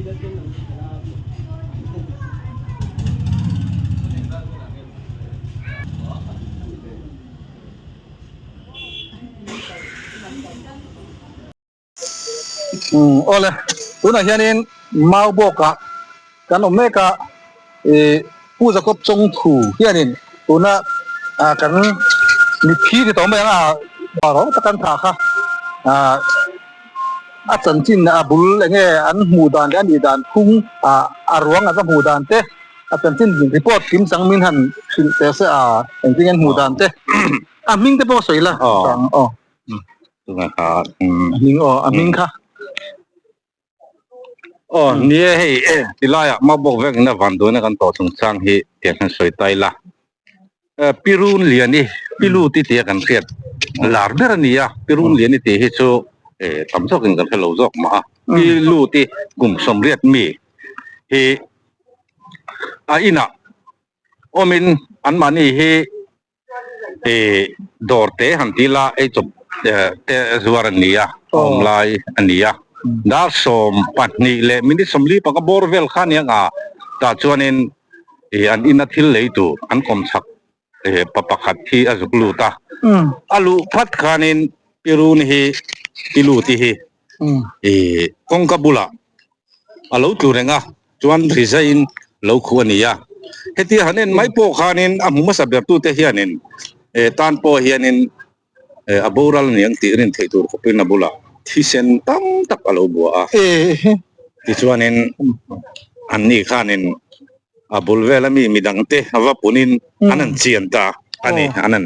Awle tunah hianin mau bawkah kan awm mek a ih Pu Jacob Chawngthu hianin tuna ah kan mitthi ti tawh mai ang a rawng tak an thah kha ah a chanchin a bul eng nge an hmuh dan leh a nih dan phung ah a ruang an va hmuh dan te a chanchin report kim chang min han hrilh teh se a engtin nge an hmuh dan te a hming te pawh a sawi la aw. A hming aw a hming kha. Aw ni e hei ti laiah Mabawk vek ina vanduaina kan tawh chungchang hi tiang hian sawi ta ila. Pirun Liani Pilu ti tia kan hriat lar ber a ni a, Pirun Liani tih hi chu tam zawkin kan hre lo zawk mah a. Pilu ti kum 80 mi hi a inah awmin anmahni hi Ih dawr te han ti la ei chawp te zuar an ni a, a awm lai a ni a. Dar 12 leh minute 45 bawr vel kha ania nga tah chuanin ih an ina thil lei tur an kawm chak ih pa pakhat hi a zuk lut a. A luh phat khanin Pirun hi Piluti hi ih kawngka bulah a lo tlu reng a, chuan rizaiin lo khuh a ni a. Hetia han en mai pawh khanin a hmu hmasa bertute hianin eh tan pawh hianin eh a boral a ni ang tih rin theih tur khawpin a bulah thisen tam tak a lo bua a. Tichuanin anni khanin a bul vela mi midangte a va punin an han chian ta a ni, an han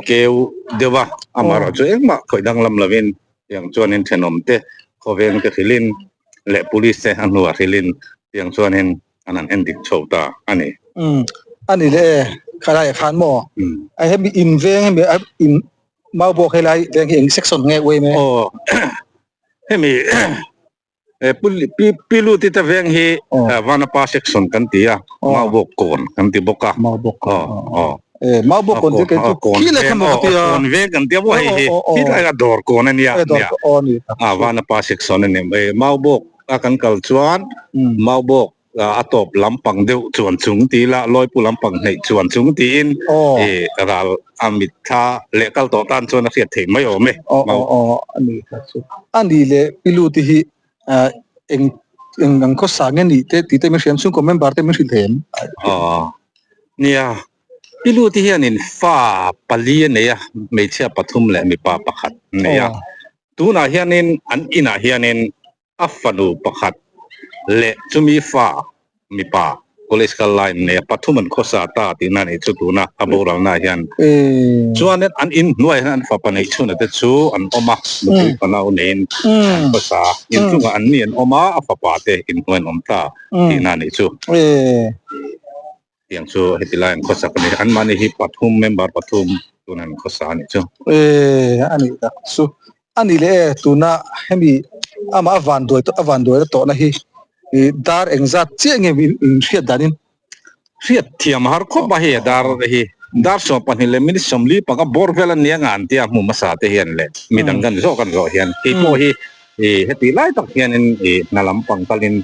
keu deuh a, amaherawhchu engmah khawih danglam lovin Tiang chuanin thenawmte khawvengte hrilhin leh police te a hnuah hrilhin tiang chuanin an han endik chho ta a ni. Umm a ni le e, khalai ah khan maw? A hemi in veng hemi a in mau bawk helai veng hi eng section nge uai mai? Aw hemi pi pi te veng hi Vanapa section kan ti a, mau bawk kawn kan ti bawk a. Mau bawk kawn. Aw. E mau bawk kawn chu kei chu khi leh kha maw ka ti a. Kawn veng kan ti a maw hei hi khi lai kha dawr kawn a nia. A Vanapa section a ni mai. Mau bawk a kan kal chuan mau bawk a tawp lampang deuh chuan chung ti ila lawipu lampang hneih chuan chung tiin i ral a mit thla leh kal tawh tan chuan a hriat theih mai awm e. Aw aw aw a ni kha chu. A ni leh pilu te hi eng eng ang khawsa nge nih te tih te min hriam chhungkaw member te min hrilh thei em? Aw nia pilu te hianin fa pali a nei a hmeichhia pathum leh mipa pakhat a nei a tunah hianin an inah hianin A fanu pakhat leh chumi fa mipa college kal lai an nei a, pathum an khawsa ta tihna a nih chu tuna a boralna hian. Chuanin an in hnuaiah hian an fapa neih chhunah te chu an awm a, nupui fanau neiin an khawsa a, inchungah an ni an awm a, a fapa te inhnuai an awm ta tihna a nih chu. Tiang chu heti lai an khawsak a ni. Anmahni hi pathum member pathum tuna an khawsa a nih chu. E a nih tak chu. A ni leh e tuna hemi amah a van duai a van duai na tawhna hi i dar engzat chiah nge in hriat danin? Hriat thiam har khawp a hei a dar hi. Dar 12 leh minute 45 bawr vel a nia nga an tia hmu hmasa te hian leh midang kan zawh kan zawh hian keipawh hi i heti lai tak hianin i hna lampang kalin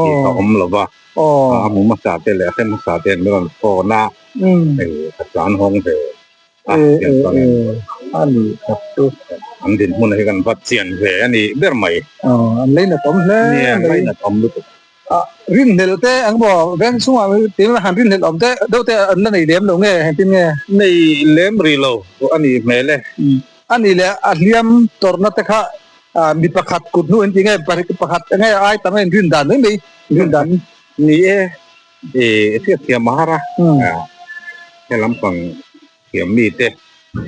i ka awm lo va. A hmu hmasa te leh a hre hmasa te an rawn phone a, hei a tlan hawng ve a tiang chuan in a ni tak chu an dinhmun hi kan va chian ve a ni ber mai. An leinat awm hle mai. Nia, an leinat awm lutuk. Rinhlelh te ang maw veng chungah tin han rinhlelh awm te deuh te an la nei lem lo nge engtin nge? Nei lem rih lo a nih hmel e. A nih leh a hliam tawrhna te kha mi pakhat kut hnu in ti nge pakhat nge ai tam a in rin dan mai mai rin dan ni e i hriat thiam a har a he lampang thiam mi te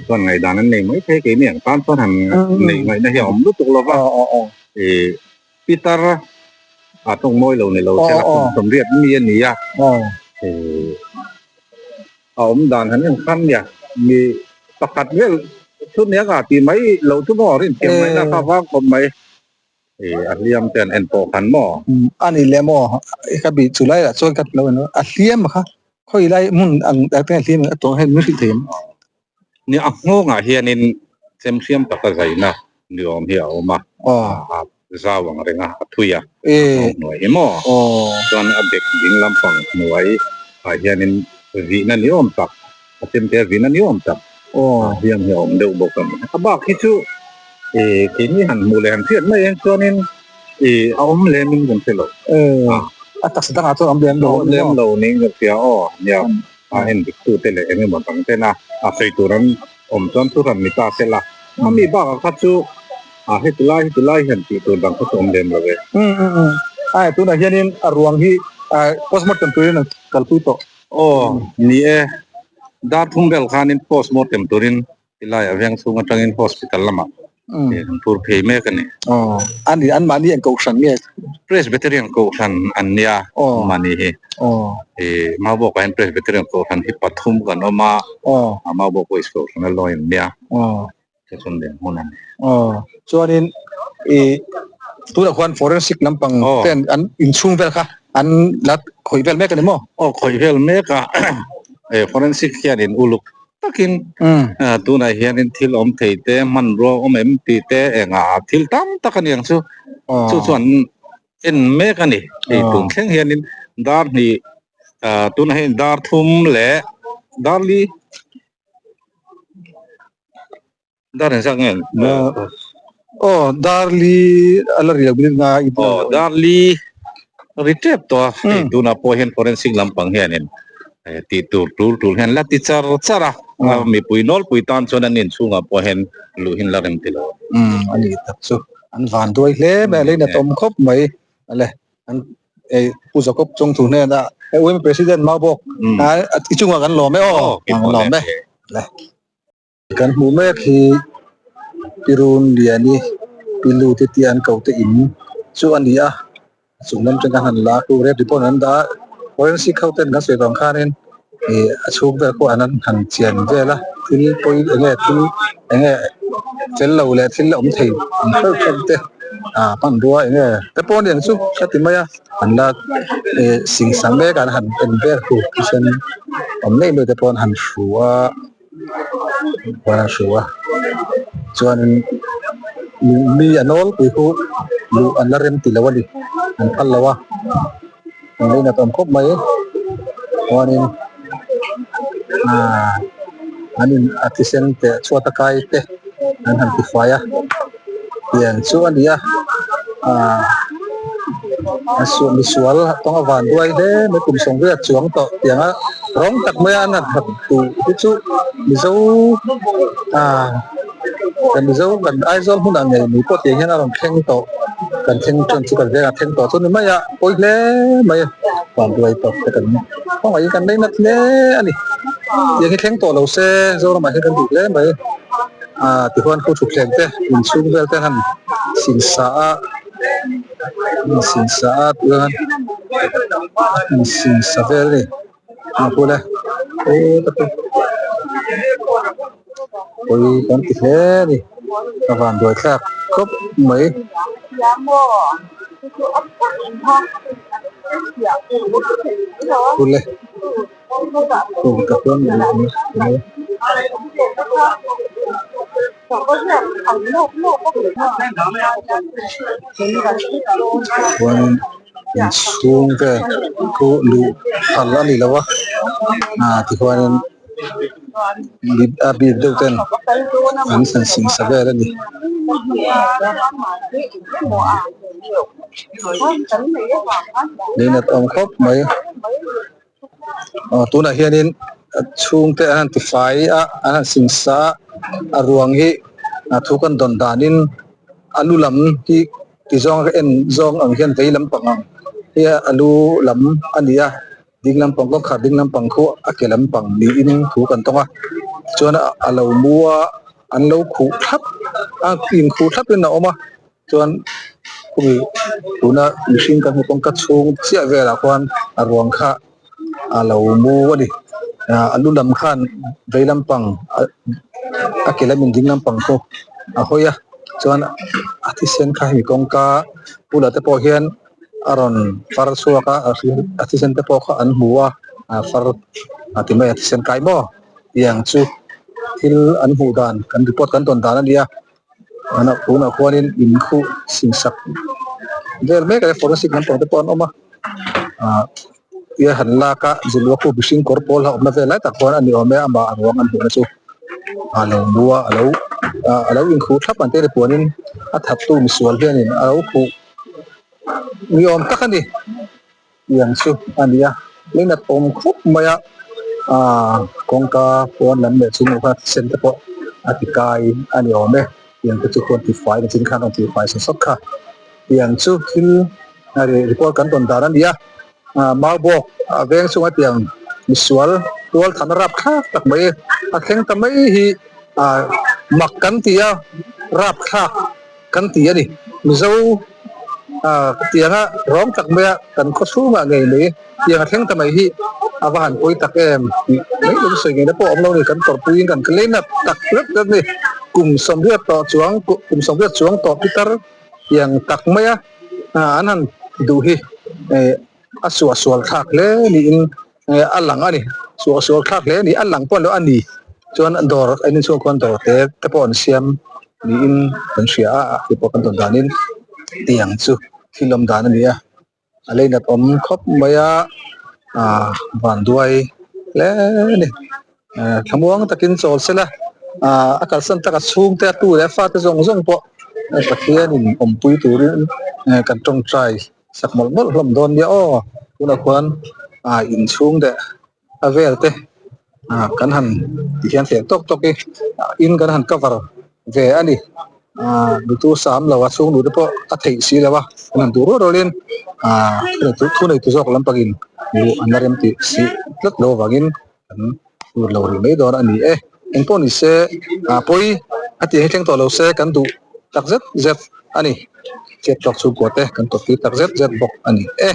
chuan ngaihdan an nei mai thei keini ang tan chuan han neih ngaihna hi a awm lutuk lo va i Peter a tawng mawi lo ni lo se la kum 80 mi a ni a i A awm dan han en khan nia, mi pakhat vel chu nia ka tih mai loh chu maw rin thiam mai na kha vang khawp mai. I a hliam te an en pawh khan maw? A ni le maw, ka bih chu lai ah chuan ka ti lo en a hliam kha khawi lai hmun ang tak te a hliam a tawng hian min hrilh thei em? Nia a nghawngah hianin chem hriam taka zaina ni awm hi a awm a. zau ang reng a a thui a a nghawng hnuai hi maw chuan a bek ding lampang hnuai ah hianin vihna ni awm tak a chemte a vihna ni awm tak hliam hi a awm deuh bawk a ni. A bak hi chu ih keini han hmuh leh han hriat mai ang chuanin ih a awm lem in kan hre lo. A taksa dangah chuan a awm lem lo. A awm lem lo niin ka hria aw nia a en dik tute leh eng emaw dang tena a sawi tur an awm chuan thu hran ni ta se la. A mi bakah kha chu a heti lai heti lai hian tih tur dang kha chu awm lem lo e. Ai tunah hianin a ruang hi postmortem turin an kalpui tawh. Aw ni e, dar thum vel khanin postmortem turin tilaiah veng chhung atangin hospital lamah kan phur phei mek a ni. Aw a ni anmahni an kohhran nge? Presbyterian kohhran an nia anmahni hi. Ih Maubawkah hian Presbyterian kohhran hi pathum kan awm a, Maubawk West kohhran a lawi an nia. Chu chuan leh hmun a ni. Aw chuanin ih tunah khuan forensic lampang ten an inchhung vel kha an la khawih vel mek a ni maw? Aw khawih vel mek a forensic hianin uluk takin tunah hianin thil awm thei te hmanrua awm em tih te engah thil tam tak a ni ang chu. Chu chuan en mek a ni. Hei tun thleng hianin dar hnih tunah hian dar thum leh dar li Dar engzat nge? Aw Darli a la riak bik nga i Aw Darli ri tep tawh a hei tunah pawh hian forensic lampang hianin tih tur tul tul hian la ti char char a mipui nawlpui tan chuan an inchhungah pawh hian luh hin la rem ti lo. Umm a ni tak chu an van duai hle mai a lei nat awm khawp mai ale an ei Pu Jacob Chawngthu hnena hei UM President mau bawk i chungah kan lawm e aw kan lawm e le kan hmuh mek hi Pirun Liani Pilu te tih an ko te in chu a ni a chung lam atang khan han la a rep report an dah a forensic ho ten kan sawi vang khanin ih a chhung vel pawh an han chian vel a thil pawi eng nge thil eng nge fel lo leh thil awm thei ang hreuh hreuh te ah hmanrua eng nge te pawh a ni ang chu ka ti mai a an la ih singsa mek a an han en vel hu thisen awm ngei mai te pawh an han hru a an han hru a chuanin mi a nawlpui khu luh an la rem ti lo a ni an phal lo a. An lei nat awm khawp mai chuanin aaa an in a thisen teh chhuat a kai te an han ti fai a tiang chu a ni a aaa a suah misual tawng a van duai hle mai kum sawmriat chuang tawh tiang a rawng tak mai a an han that duh hi chu mizo aaa kan mizo kan Aizawl hmunah ngei mai pawh tiang hian a rawn thleng tawh kan thleng chuan chu kan vengah thleng tawh chu ni mai a. Pawi hle mai a, vanduai tawp te kan khawngaih in kan lei nat hle a ni. Tiang hi thleng tawh lo se Zoramah hian kan duh hle mai. Ah tichuan khu thutthleng te inchhung vel te han sin sa a, an sin sa a tichuan an sin sa vel a ni. A bula pawi kan ti hle a ni a vanduai thlak khawp mai. Bula chuanin inchhung vel khu luh phal a ni lo a ah tichuanin a bik deuh ten an han singsa vel a ni. Lei nat awm khawp mai. Aw tunah hianin a chhungte an han ti fai a an han sing sa a a ruang hi a thu kan dawn danin a lu lam hi ti zawng en zawng ang hian vei lampang ang hi a lu lam a ni a ding lampang kawngkhar ding lampang khu a ke lampang niin thu kan tawng a chuan a lo mu a an lo khuh thlap a inkhuh thlapin a awm a. Chuan khumi tuna mihring kan hmu kawngka chhung chiah velah khuan a ruang kha a lo mu a ni. A lu lam khan vei lampang a ke lamin ding lampang chu a hawi a chuan a thisen kha hemi kawngka bulah te pawh hian a rawn far chhuak a a thisen te pawh kha an hmu a a far a ti mai a thisen kai maw tiang chu thil an hmuh dan kan report kan tawn dan a nia. Tunah khuanin in khuh singsak vel mek a ni forensic lampang te pawh an awm a ah tia han lak a zilua khu mihring kawr pawl a awmna vel lai tak khuan a ni awm e amah a ruang an hmuhna chu a lo mu a alo ah alo inkhuh thlap ang te ni puanin a thattu misual hianin a lo khuh ni awm tak a ni. Tiang chu a ni a, leinat awm khawp mai a, aaa kawngka pawn lam leh chung kha thisen te pawh a ti kai a ni awm e, tiang te chu khawn tifai na chin khan a rawn tifai sawt sawt kha. Tiang chu thil report kan rawn dan a ni a, aaa mau bawk a veng chunga tiang misual tual than a rap thlak tak mai a thleng ta mai hi aaa mak kan ti a, rap thlak. Kan ti a ni. Mizo tianga rawng tak maia kan khaw chhungah ngei mai tiang a thleng ta mai hi a va han pawi tak em tih mai lung sawi ngeina pawh a awm lo a ni. Kan tawrhpuiin kan leina tak zet zet a ni. Kum sawmriat tawh chuang kum sawmriat chuang tawh pitar tiang tak maia an han duh hi a suahsual thlak hle niin a lang a ni. Suahsual thlak hle a ni. A lang pawh a ni lo a ni. Chuan dawr a inchhung khuan dawr te te pawh an siam niin kan hria a, a hri pawh kan tawn danin tiang chu thil awm dan a ni a. A leinat awm khawp mai a, ah vanduai hle a ni. Thlamuang takin chawl sela, ah a kalsan tak a chhungte a tu leh a fate zawng zawng pawh Pathianin awmpui turin kan tawngtai sak mawlh mawlh hlawm dawn nia aw. Tunah khuan ah inchhung leh a vel te ah kan han ti hian fel tawk tawk i in kan han cover ve a ni ah mitu sam lo a chhung duh te pawh a theih si lo a kan han duh rual rual in ah thu nei tu zawk lampangin luh an la rem tih si tlat lo avangin kan tur lo rih mai dawn a ni e engpawh ni se ah pawi a tih hi thleng tawh lo se kan duh tak zet zet a ni chhiat tawk chhungkua te kan tawptir tak zet zet bawk a ni e.